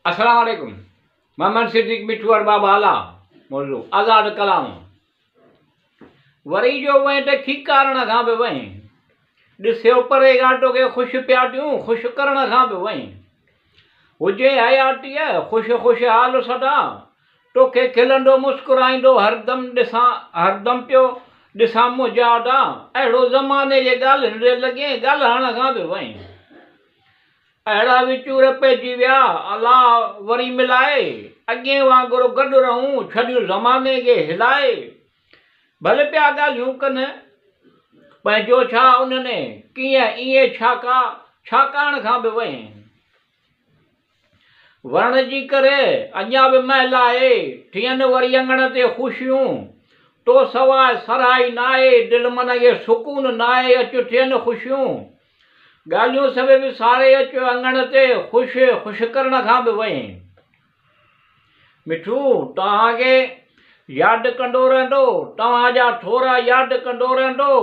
السلام عليڪم محمد صديق مٺو ارباب اعليٰ موضوع آزاد ڪلام وري جو وئين ته کيڪارڻ کان به وئين ڏسيو پري کان توکي خوش پيا ڏيون خوش ڪرڻ کان به وئين هجي حياتيء خوش خوش حال سدا توکي کلندو مسڪرائيندو هردم ڏسان هردم پيو ڏسان منهنجا ادا اهڙو زماني جي ڳالهين ري لڳين ڳالهائڻ کان به وئين اهڙا وچور پئجي ويا، الله وري ملائي، اڳئين وانگر گڏ رهون، ڇڏيون زماني کي هلائي. ڀل پيا ڳالهيون ڪن، پنهنجو ڇا انهن، ڪيئن ائين ڇا ڪا، ڇاڪاڻ کان به وئين. ورڻ جي ڪري اڃا به مهل آهي، ٿين وري اڱڻ تي خوشيون. تو سواء سرهائي ناهي، دل من کي سڪون ناهي، اچ ٿين خوشيون. ڳالهيون سڀ وساري اچ اڱڻ تي خوش خوش ڪرڻ کان به وئين. مٺو توهان کي ياد ڪندو رهندو، توهان جا ٿورا ياد ڪندو رهندو،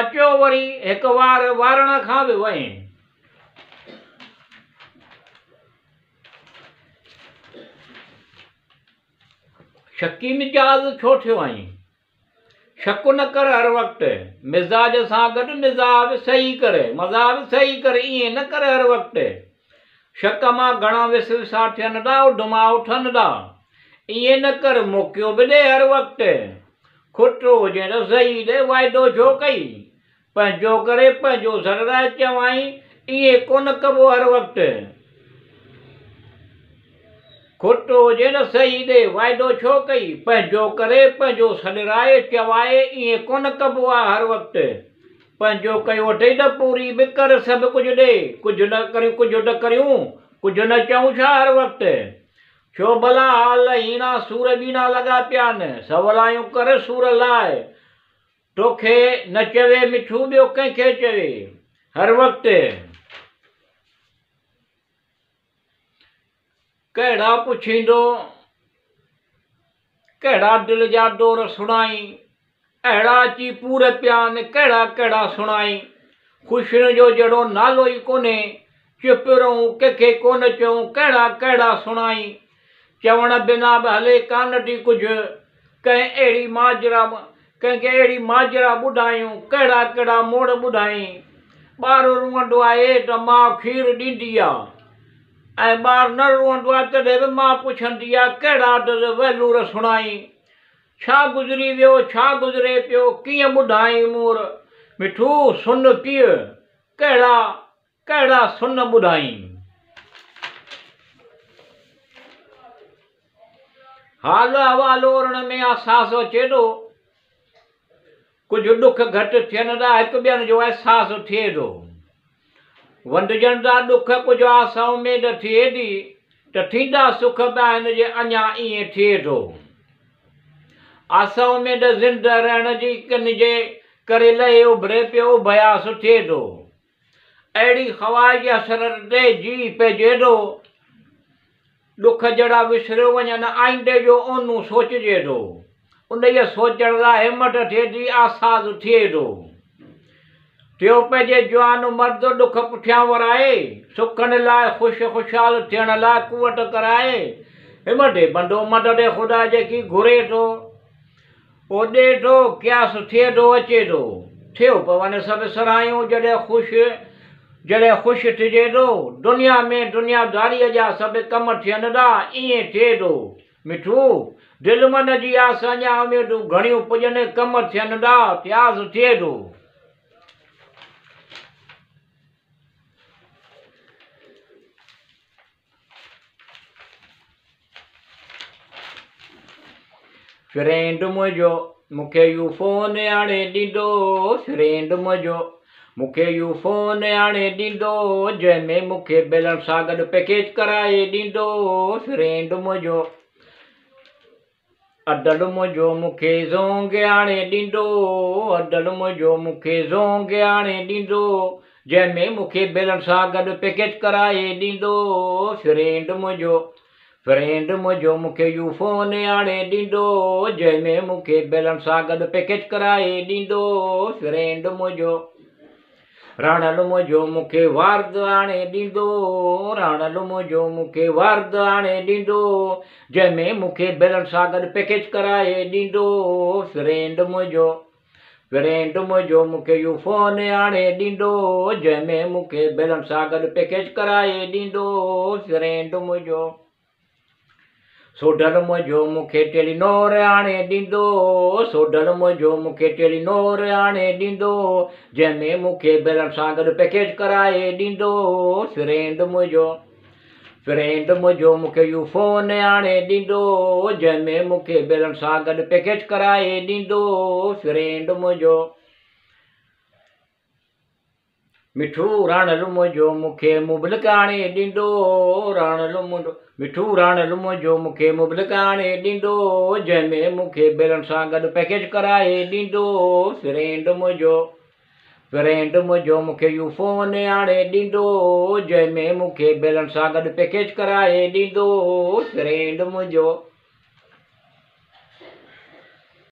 اچو وري هڪ وار وارڻ کان به وئين. شڪي مزاج ڇو ٿيو آهين؟ شڪ نه ڪر هر وقت، مزاج سان گڏ مزاح به صحيح ڪر، مزاح به صحيح ڪر، ائين نه ڪر هر وقت. شڪ مان گهڻا وسوسا ٿين ٿا، اڌما اٿن ٿا، ائين نه ڪر، موقعو به ڏي هر وقت. کٽو هجين ته صحيح ڏي، واعدو ڇو ڪئي؟ پنهنجو ڪري پنهنجو سڏرائي چوائين، ائين ڪونه ڪبو هر وقت. کٽ هجي نه صحيح ڏي، واعدو ڇو ڪئي؟ پنهنجو ڪري پنهنجو سڏرائي چوائي، ائين ڪونه ڪبو آ هر وقت. پنهنجو ڪيو اٿئي ته پوري به ڪر سڀ ڪجهه ڏي، ڪجهه نه ڪريون ڪجهه ته ڪريون، ڪجهه نه چئون ڇا هر وقت. ڇو ڀلا حال هيڻا سور ٻيڻا لڳا پيا آهن، سولايون ڪر سور لاء. توکي نه چوي مٺو ٻيو ڪنهن کي چوي هر وقت. ڪهڙا پڇيندو ڪهڙا دل جا دور سڻائين اهڙا اچي پور پيا آهن ڪهڙا ڪهڙا سڻائين خوشين جو جهڙو نالو ئي ڪونهي چپ رهون ڪنهن کي ڪونه چئون ڪهڙا ڪهڙا سڻائين چوڻ بنا به هلي ڪانه ٿي ڪجهه، ڪنهن اهڙي ماجرا ڪنهن کي اهڙي ماجرا ٻڌايون، ڪهڙا ڪهڙا موڙ ٻڌائين. ٻار روئندو آهي ته ماء کير ڏيندي آ ۽ ٻار نه روئندو آ تڏهن به ماء پڇندي آ ڪهڙا درد وهلور سڻائين. ڇا گذري ويو، ڇا گذري پيو، ڪيئن ٻڌائين مور. مٺو، سن پيء، ڪهڙا ڪهڙا سن ٻڌائين. حال احوال اورڻ ۾ آساس اچي ٿو. ڪجهه ڏک گهٽ ٿين ٿا هڪ ٻين جو احساس ٿئي ٿو. ونڊجن ٿا ڏک ڪجهه آس اميد ٿئي ٿي ته ٿيندا سک به آهن جي اڃا ائين ٿئي ٿو. آس اميد زنده رهڻ جي ڪن جي ڪري لهي اڀري پيو اڀياس ٿئي ٿو. اهڙي خواهش جي حسرت تي جيء پئجي ٿو. ڏک جهڙا وسريو وڃن، آئيندي جو اونهون سوچجي ٿو. انهيء سوچڻ لاء همت ٿئي ٿي، آساس ٿئي ٿو. ٿيو پئجي جوان مرد ڏک پٺيان ورائي، سکن لاء خوش خوشحال ٿيڻ لاء قوت ڪرائي. همت بندو مدد خدا جيڪي گهري ٿو. پوء ڏي ٿو، قياس ٿئي ٿو اچي ٿو. ٿيو پون سڀ سرهايون جڏهن خوش جڏهن خوش ٿجي ٿو. دنيا ۾ دنياداريء جا سڀ ڪم ٿين ٿا، ائين ٿئي ٿو. مٺو، دل من جي آس اڃا اميدون گهڻيون پڄن ڪم ٿين ٿا، قياس ٿئي ٿو. فرينڊ منهنجو مون کي يو فون آڻي ڏيندو فرينڊ منهنجو مون کي يو فون آڻي ڏيندو جنهن ۾ مون کي بيلنس سان گڏ پيڪيج ڪرائي ڏيندو فرينڊ منهنجو ادل منهنجو مون کي زونگ آڻي ڏيندو ادل منهنجو مون کي زونگ آڻي ڏيندو جنهن ۾ مون کي بيلن سان گڏ پيڪيج ڪرائي ڏيندو فرينڊ منهنجو فرينڊ منهنجو مون کي يو فون آڻي ڏيندو جنهن ۾ مون کي بيلن سان گڏ پيڪيج ڪرائي ڏيندو فرينڊ منهنجو. راڻل منهنجو مون کي وارد آڻي ڏيندو، راڻل منهنجو مون کي وارد آڻي ڏيندو، جنهن ۾ مون کي بيلن سان گڏ پيڪيج ڪرائي ڏيندو. فرينڊ منهنجو، فرينڊ منهنجو مون کي يو فون آڻي ڏيندو، جنهن ۾ مون کي بيلن سان گڏ پيڪيج ڪرائي ڏيندو. فرينڊ منهنجو، سوڍل منهنجو مون کي ٽيلينور آڻي ڏيندو، سوڍل منهنجو مون کي ٽيلينور آڻي ڏيندو، جنهن ۾ مون کي بيلن سان گڏ پيڪيج ڪرائي ڏيندو. فرينڊ منهنجو، فرينڊ منهنجو مون کي يو فون آڻي ڏيندو، جنهن ۾ مون کي بيلن سان گڏ پيڪيج ڪرائي ڏيندو. فرينڊ منهنجو، مٺو راڻل منهنجو مون کي مبلڪ آڻي ڏيندو، راڻل منهنجو، مٺو راڻل منهنجو مون کي مبلڪ آڻي ڏيندو، جنهن ۾ مون کي بيلن سان گڏ پيڪيج ڪرائي ڏيندو. فرينڊ منهنجو، فرينڊ منهنجو مون کي يو فون آڻي ڏيندو، جنهن ۾ مون کي بيلن سان گڏ پيڪيج ڪرائي ڏيندو. فرينڊ منهنجو.